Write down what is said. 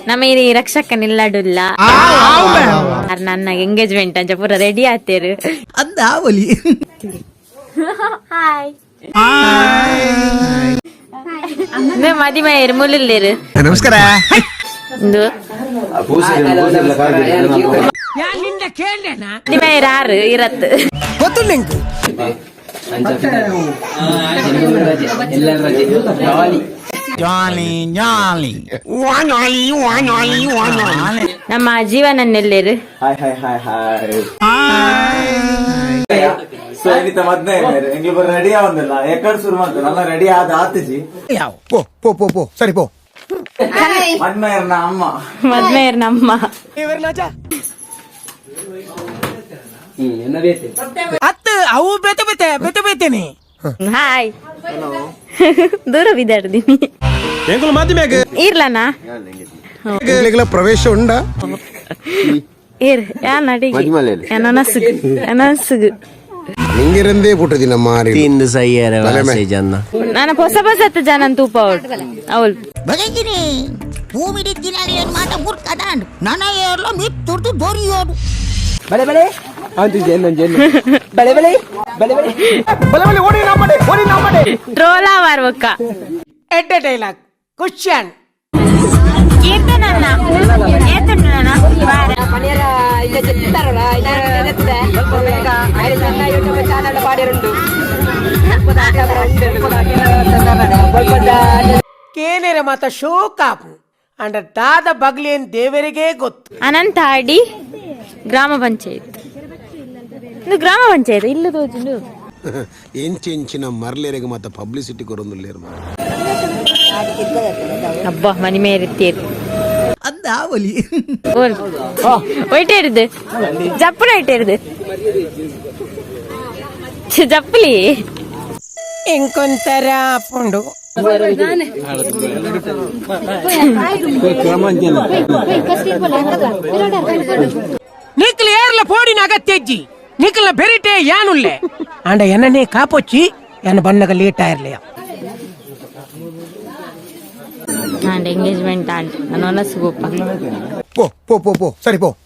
ನಮ್ಮ ಈ ರಕ್ಷಕ ನಿಲ್ಲಡುಲ್ಲ. ನನ್ನ ಎಂಗೇಜ್ಮೆಂಟ್ ಅಂಚ ಪೂರ ರೆಡಿ ಆತೇರು. ಅಂದಾವಲಿ. ಹಾಯ್, ಮದಿಮಯರು ಮುಲುಲ್ಲೇರು. ನಮಸ್ಕಾರ. ಇಂದು ಮದಿಮಯರು ಆರು ಇರತ್ತು. ಗೊತ್ತು ನಿಂಗೆ. ನಮ್ಮ ಜೀವನನ್ನೆಲ್ಲೇರು. Hi hi hi hi. So ಏನಿತ್ತ ಮದ್ನೆ ಎಂಗ್ಲು ಬರ ರೆಡಿ ಆವಂದಿಲ್ಲ. ಎಕಡ್ ಶುರು ಮಾಡ್ತಾರೆ ಅಲ್ಲ, ರೆಡಿ ಆದ ಆತಿಜಿ. ಪೋ ಪೋ ಪೋ ಪೋ, ಸರಿ ಪೋ. ಮದ್ಮೆಯರ್ನ ಅಮ್ಮ. ಮದ್ಮೆಯರ್ ನಮ್ಮ. ಅತ್ತು ಅವು ಬೇತೆ ಬೇತೆ ಬೇತೆ ಬೇತೇನೆ. ಹಾಯ್, ದೂರ ಬಿದ್ದಾಡ್ದೀನಿ. ಇರ್ಲನಾ? ಪ್ರವೇಶ ಉಂಡ. ಇರ್ ಯಾ ನಡಿಗೆ ನನಸುಗು ನನಸುಗು. ನಿಂಗಿರಂದೇ ಪುಟ್ಟದಿನ ಮಾರಿ. ತಿಂದು ಸೈಯರ. ತಲೆ ಮೇ- ಜನ. ನಾನು ಹೊಸ ಹೊಸತ್ತು ಜನ ತೂಪ ಅವಳು. ಬಗೆಗಿರಿ ಭೂಮಿಡಿತ್ತಿನಾರಿ ಮಾತ ಮುರ್ಕದಾಂಡ್ ನನ ಏರ್ಲ ಮಿತ್ತುರ್ದು ದೊರಿಯೋಡು. ಬಲೆ ಬಲೆ ಬಲೆ ಬಲೆ ಬಲೆ ಬಲೆ. ಟ್ರೋಲ್ ಆವಾರ್ವಕ್ಕ. ಎಡ್ಡೆ ಡೈಲಾಗ್ ಕ್ವಶನ್. ಕೀರ್ತನನ್ನ ಏತುಂಡು ಬಾರ. ಕೇನೆರ ಮಾತ ಶೋಕಾಪು ಅಂಡ ದಾದ ಬಗ್ಲೇನ್ ದೇವರಿಗೆ ಗೊತ್ತು. ಅನಂತಾಡಿ ಗ್ರಾಮ ಪಂಚಾಯತ್. ಇದು ಗ್ರಾಮ ಪಂಚಾಯತ್ ಇಲ್ಲ ತೋಜುಂಡು. ಎಂಚೆಂಚಿನ ಮರ್ಲೇರೆಗೆ ಮತ್ತ ಪಬ್ಲಿಸಿಟಿ ಕೊರೊಂದುಲ್ಲೇರು. ಅಬ್ಬಾ, ಮನಿ ಮೇರಿತ್ತೀರು. ಅಂದಾವಲಿ. ಓಲ್ ಒಯ್ಟೇರಿದು ಜಪ್ಪುನ ಇಟ್ಟೇರಿದು ಜಪ್ಪಲಿ. ಇಂಕೊಂತರ ಪುಂಡು. ನಿಕ್ಲ ಏರ್ಲ ಪೋಡಿನ ಅಗತ್ಯಜ್ಜಿ, ನಿಕ್ಲ ಬೆರಿಟೆ ಯಾನುಲ್ಲೆ ಅಂಡ ಎನ್ನನೇ ಕಾಪೊಚ್ಚಿ ಎನ್ನ ಬನ್ನಗ ಲೇಟ್ ಆಯಿರ್ಲಿಯ. And engagement and ನನ್ನ ಮನಸ್ಸು ಗೋಪ. ಪೋ ಪೋ ಪೋ ಪೋ, ಸರಿ ಪೋ.